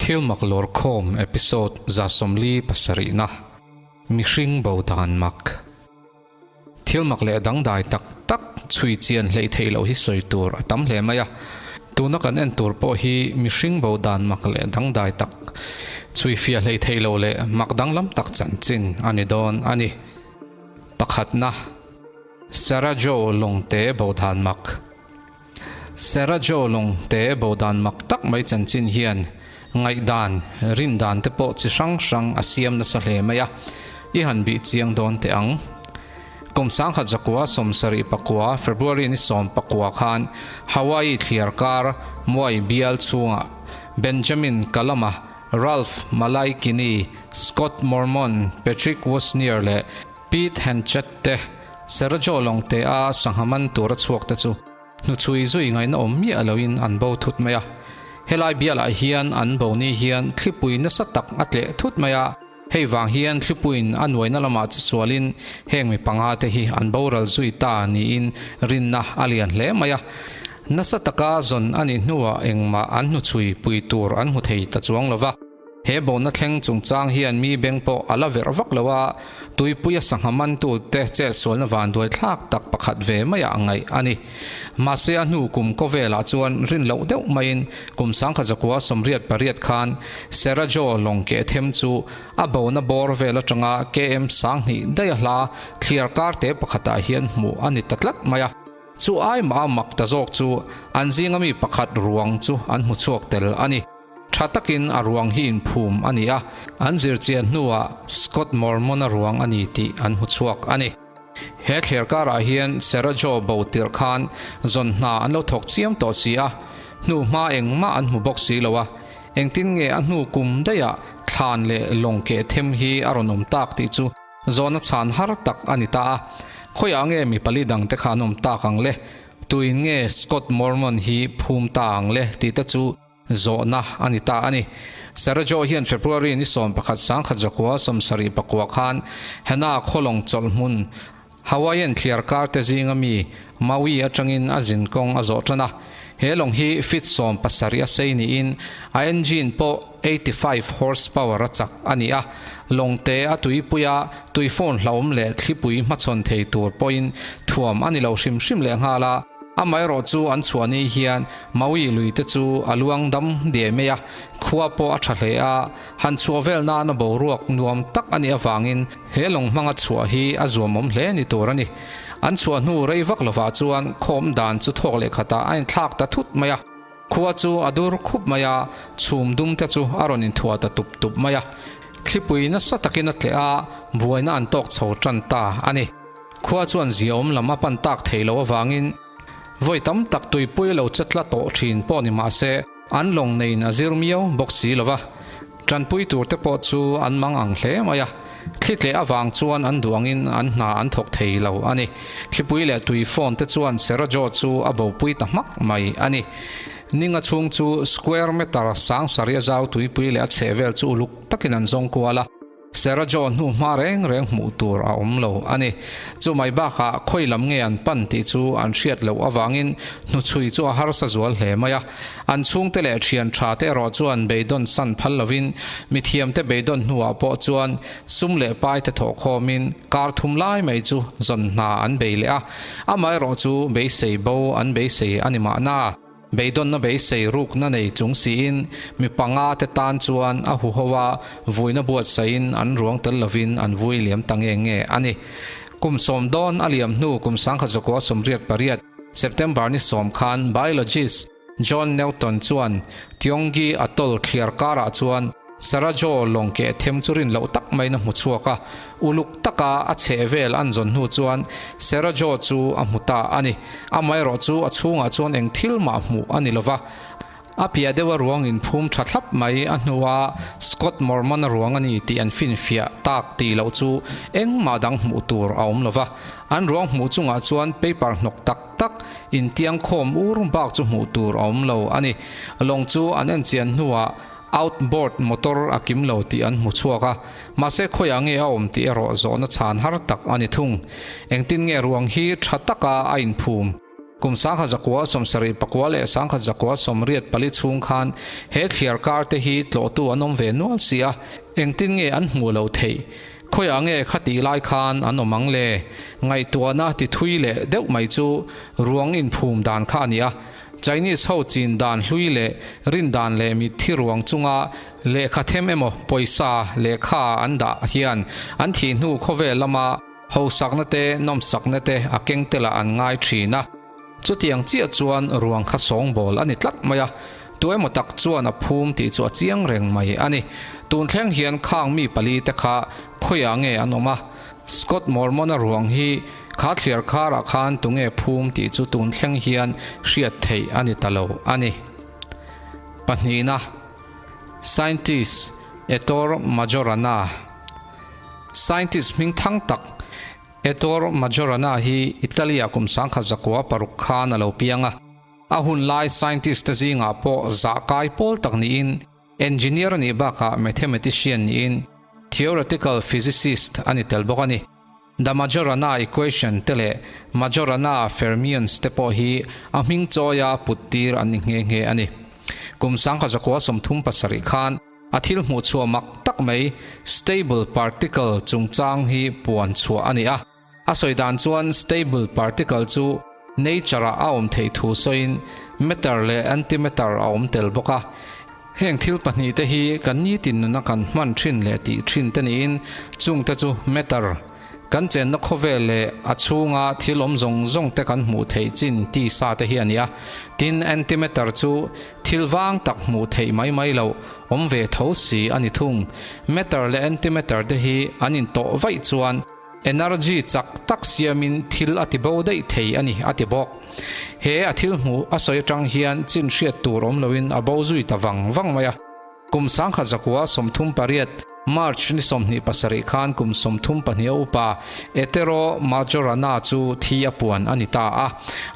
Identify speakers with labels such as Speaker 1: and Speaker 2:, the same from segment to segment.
Speaker 1: Thilmak Lawrkhawm Episode 47 na Mihring Bo Dan Mak Thilmak leh dangdai tak tak chhui chian hleih theih loh hi sawi tur a tam hle mai a. Tuna kan en tur pawh hi mihring bo dan mak leh dangdai tak chhui fiah hleih theih loh leh mak danglam tak chanchin a ni dawn a ni. Pakhatna, Sarah Jo lawngte bo dan mak. Sarah Jo lawngte bo dan mak tak mai chanchin hian ngaihdan, rindan te pawh chi hrang hrang a siam nasa hle mai a, i han bih chiang dawn teh ang. Kum 1970 pakua February ni 19 khan Hawaii thliar kar Maui bial chhungah Benjamin Kalama, Ralph Malaikini, Scott Mormon, Patrick Wosnier leh Pete Hanchett te Sergio Longte-a sangha man tura chhuak te chu hnuchhui zui ngaihna awm miah loin an bo thut mai a. Helai bialah hian an bo ni hian thlipui nasa tak a tleh thut mai a. Hei vang hian thlipuiin a nuaina lamah che sualin heng mi panga te hi an boral zui ta niin rinna a lian hle mai a. Nasa taka zawn a nih hnuah engmah an hnuchhui pui tur an hmu thei ta chuang lo va. He bona thleng chungchang hian mi beng pawh a la verh vak lo a, tuipuia sangha mantute chetsualna vanduai thlak tak pakhat ve maiah ngaih a ni. Mahse a hnu kum kawvelah chuan rin loh deuh maiin kum 1988 khan Serajo lawng keh them chu a bona bawr vel atanga KM 2000 daih a hla thliar kar te pakhatah hian hmuh a ni ta tlat mai a. Chu ai mah a mak ta zawk chu an zinga mi pakhat ruang chu an hmu chhuak tel a ni. Tha takin a ruang hi inphum a ni a, an zirchian hnuah Scott Mormon-a ruang a ni tih an hmu chhuak a ni. He thler karah hian Sarah Jo bo tirh khan zawn hna an lo thawk chiam tawh si a, hnu hma engmah an hmu bawk si lo a, engtin nge a hnu kum daihah thlan leh lawng keh them hi a rawn awm tak tih chu zawhna chhan har tak a ni ta a. Khawiah nge mi pali dangte kha an awm tak ang le? Tuin nge Scott Mormon hi phum ta ang le tih te chu Zawhna a ni ta a ni. Sarah Jo hian February ni 11 1979 khan Hannah khawlawng chawlh hmun Hawaiian thliar kar te zinga mi Maui atangin a zin kawng a zawh tan a. He lawng hi feet 17 a sei niin a engine pawh 85 horsepower a chak a ni a. Lawng te a tuipui a, tui phone hlauhawm leh thlipui hmachhawn thei tur pawhin thuam a ni lo hrim hrim lehnghal a. Amaherawh chu an chhuah ni hian Maui lui te chu a luang dam diai mai a, khua pawh a tha hle a, han chhuah vel nana boruak nuam tak a nih avangin he lawng hmanga chhuah hi a zuamawm hle ni tur a ni. An chhuah hnu rei vak lovah chuan khawm dan chu thawk leh khatah a inthlak ta thut mai a, khua chu a dur khup mai a, chhum dum te chu a rawn inthuah ta tup tup mai a. Thlipui nasa takin a tleh a, buaina an tawk chho tan ta a ni. Khua chuan ziaawm lam a pan tak thei loh avangin Vawi tam tak tuipui lo che tla tawh thin pawh ni mah se, an lawng neiin a zir miau bawk si lo va. Tanpui tur te pawh chu an mang ang hle mai a, thli tleh avang chuan an duh angin an hna an thawk thei lo a ni. Thlipui leh tui phone te chuan Serajo chu a bopui ta hmak mai a ni. Ninga chhung chu square meter sang sarih a zau tuipui leh a chhehvel chu uluk takin an zawng kual a. Sarah Jo hnu hma reng reng hmuh tur a awm lo a ni. Chu mai bakah khawi lam nge an pan tih chu an hriat loh avangin hnuchhui chu a harsa zual hle mai a. An chhungte leh thian tha te erawh chuan beidawn san phal lovin mithiamte beidawn hnuah pawh chuan sum leh pai te thawh khawmin kar thum lai mai chu zawn hna an bei leh a. Amaherawh chu beisei bo an beisei a ni mahna. Beidawnna beisei rukna nei chung siin mi panga te tan chuan a huho a, vuina buatsaihin an ruang tel lovin an vui liam ta nge nge a ni. Kum sawm dawn a liam hnu kum 1988 September ni sawm khan biologist John Newton chuan Tiongi Atoll thliar karah chuan Sarajo lawng keh them chu rin loh tak maiin a hmu chhuak a, uluk taka a chheh vel an zawn hnu chuan Sarajo chu a hmu ta a ni. Amaherawh chu a chhungah chuan eng thil mah hmuh a ni lova, a piah deuha ruang inphum tha thlap mai a hnua Scott Mormon-a ruang a ni tih an finfiah tak tih loh chu engmah dang hmuh tur a awm lova. An ruang hmuh chungah chuan paper hnawk tak tak intiang khawm ur bak chu hmuh tur a awm lo a ni. Lawng chu an enchian hnuah Outboard motor a kim lo tih an hmu chhuak a, mahse khawiah nge a awm tih erawh zawhna chhan har tak a ni thung. Engtin nge ruang hi tha taka a inphum? Kum 1974 leh 1984 chhung khan he thliar kar te hi tlawhtu an awm ve nual si a, engtin nge an hmuh loh theih? Khawiah nge khatih lai khan an awm ang le? Ngaihtuahna ti thui leh deuh mai chu ruang inphum dan kha a ni a. Chinese ho chin dan hlui leh rin dan leh mitthi ruang chunga lehkha them emaw pawisa lehkha an dah hian an thih hnu khawvel lama Hausakna te, nawmsakna te a keng telah an ngai thin a. Chutiang chiah chuan ruang kha sawngbawl a ni tlat mai a, tu emaw tak chuan a phum tih chu a chiang reng mai a ni. Tun thleng hian khang mi pali te kha khawiah nge an awm a? Scott Mormon-a ruang hi kha thliar kharah khan tunge phum tih chu tun thleng hian hriat theih a ni ta lo a ni. Pahnihna, Scientist Ettore Majorana. Scientist hming thang tak Ettore Majorana hi Italy-ah kum 1906 khan a lo piang a. A hun lai scientist te zingah pawh zah kai pawl tak niin engineer a nih bakah mathematician niin theoretical physicist a ni tel bawk a ni. The Majorana equation te leh Majorana fermions te pawh hi a hming chawia put tir an ni nghe nghe a ni. Kum 1937 khan A thil hmuh chhuah mak tak mai stable particle chungchang hi puan chhuah a ni a. A sawi dan chuan stable particle chu nature-ah a awm theih thu sawiin matter leh antimatter a awm tel bawk a. Heng thil pahnihte hi kan nitin nuna kan hman thin leh tih thin te niin chungte chu matter, Kan chenna khawvel leh a chhunga thil awm zawng zawng te kan hmuh theih chin tisa te hi a ni a, tin antimatter chu thil vang tak hmuh theih mai mai loh awm ve tho si a ni thung. Matter leh antimatter te hi an intawh vaih chuan energy chak tak siamin thil a ti bo daih thei a ni a ti bawk. He a thil hmuh a sawi atang hian chin hriat tur awm loin a bo zui ta vang vang mai a. Kum 1938, March ni 27 khan kum 32 a upa Etero Majorana chu thi a puan a ni ta a.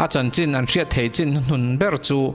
Speaker 1: A chanchin an hriat theih chin hnuhnun ber chu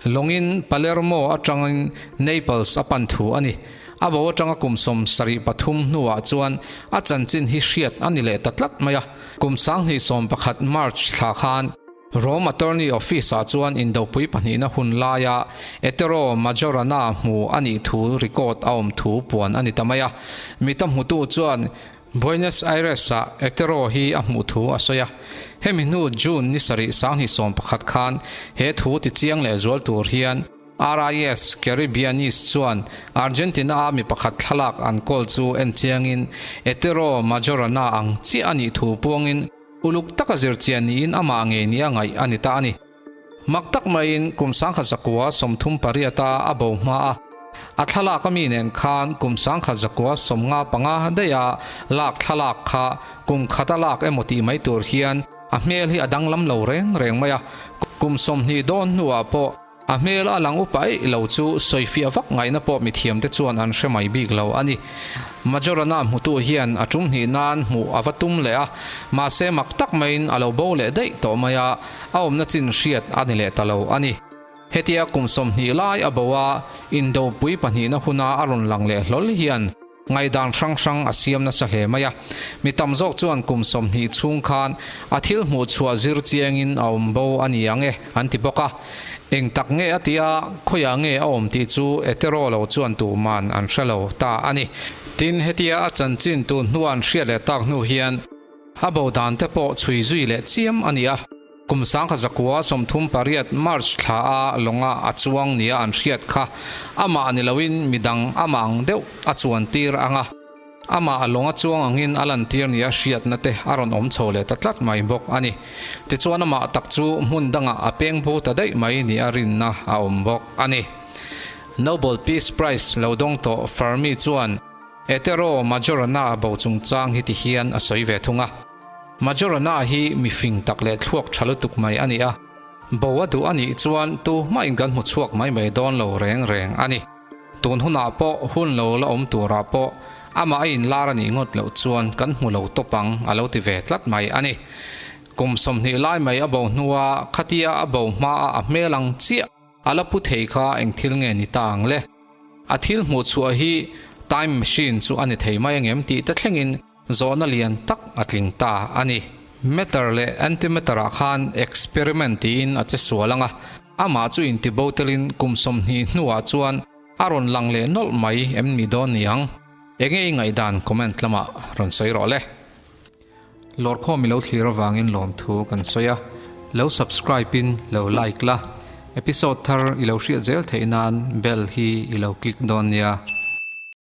Speaker 1: lawngin Palermo atangin Naples a pan thu a ni. A bo atanga kum 73 hnuah chuan a chanchin hi hriat a ni leh ta tlat mai a. Kum 2011 March thla khan Rome Attorney Office-ah chuan indopui pahnihna hun laia Ettore Majorana hmu a nih thu record a awm thu puan a ni ta mai a. Mita hmutu chuan Buenos Aires-ah Ettore hi a hmuh thu a sawi a. Hemi hnu June ni sarih 2011 khan he thu tichiang leh zual tur hian RIS Caribbeanis chuan Argentina-a mi pakhat thlalak an kawl chu en chiangin Ettore Majorana ang chiah a nih thu puangin Uluk taka zirchian niin amah ngei nia ngaih a ni ta a ni. Mak tak maiin kum 1938 a bo hma a, a thlalak a mi nen khan kum 1995 daiha lak thlalak kha kum khata lak emaw tih mai tur hian a hmel hi a danglam lo reng reng mai a, kum 20 dawn hnuah pawh A hmel a lang upa eih lo chu sawifiah vak ngaihna pawh mithiamte chuan an hre mai bik lo a ni. Majorana hmutu hian a tum hnih nan hmuh a va tum leh a, mahse mak tak maiin a lo bo leh daih tawh mai a, a awmna chin hriat a ni leh ta lo a ni. Hetia kum 20 lai a bo a, indopui pahnihna huna a rawn lang leh hlawl hian, Ngaihdan hrang hrang a siam nasa hle mai a, mi tam zawk chuan kum 20 chhung khan a thil hmuh chhuah zir chiangin a awm bo a ni ang e an ti bawk a. Eng tak nge a tih a, khawiah nge a awm tih chu Etero lo chuan tuman an hre lo ta a ni. Tin, hetia a chanchin tun hnua an hriat leh tak hnu hian a bo dan te pawh chhui zui leh chiam a ni a. Kum 1938 March thla a lawnga a chuang nia an hriat kha amah ni loin midang amah ang deuh a chuan tir ang a, amah a lawnga chuang angin a lantir nia hriatna te a rawn awm chho leh ta tlat mai bawk a ni. Tichuan amah tak chu hmun dangah a peng bo ta daih mai nia rinna a awm bawk a ni. Nobel Peace Prize lo dawng tawh Fermi chuan Ettore Majorana a bo chungchang hi ti hian a sawi ve thung a. Majorana hi mi fing tak leh thluak tha lutuk mai a ni a, bo a duh a nih chuan tu hmain kan hmu chhuak mai mai dawn lo reng reng a ni. Tun hunah pawh hun lo la awm turah pawh amah a inlar a nih ngawt loh chuan kan hmu lo tawp ang a lo ti ve tlat mai a ni. Kum 20 lai mai a bo hnua khatia a bo hmaa a hmel ang chiah a la pu thei kha eng thil nge ni ta ang le? A thil hmuh chhuah hi time machine chu a ni thei mai angem tih te thlengin Zawhna lian tak a tling ta a ni. Matter leh antimatter ah khan experiment tiin a che sual ang a, amah chu intibo telin kum 20 hnuah chuan a rawn lang leh nawlh mai em ni dawn ni ang? Enge i ngaihdan comment lamah rawn sawi rawh le. Lawrkhawm i lo thlir avangin lawmthu kan sawi a, lo subscribe in lo like la, episode thar i lo hriat zel theih nan bell hi i lo click dawn nia.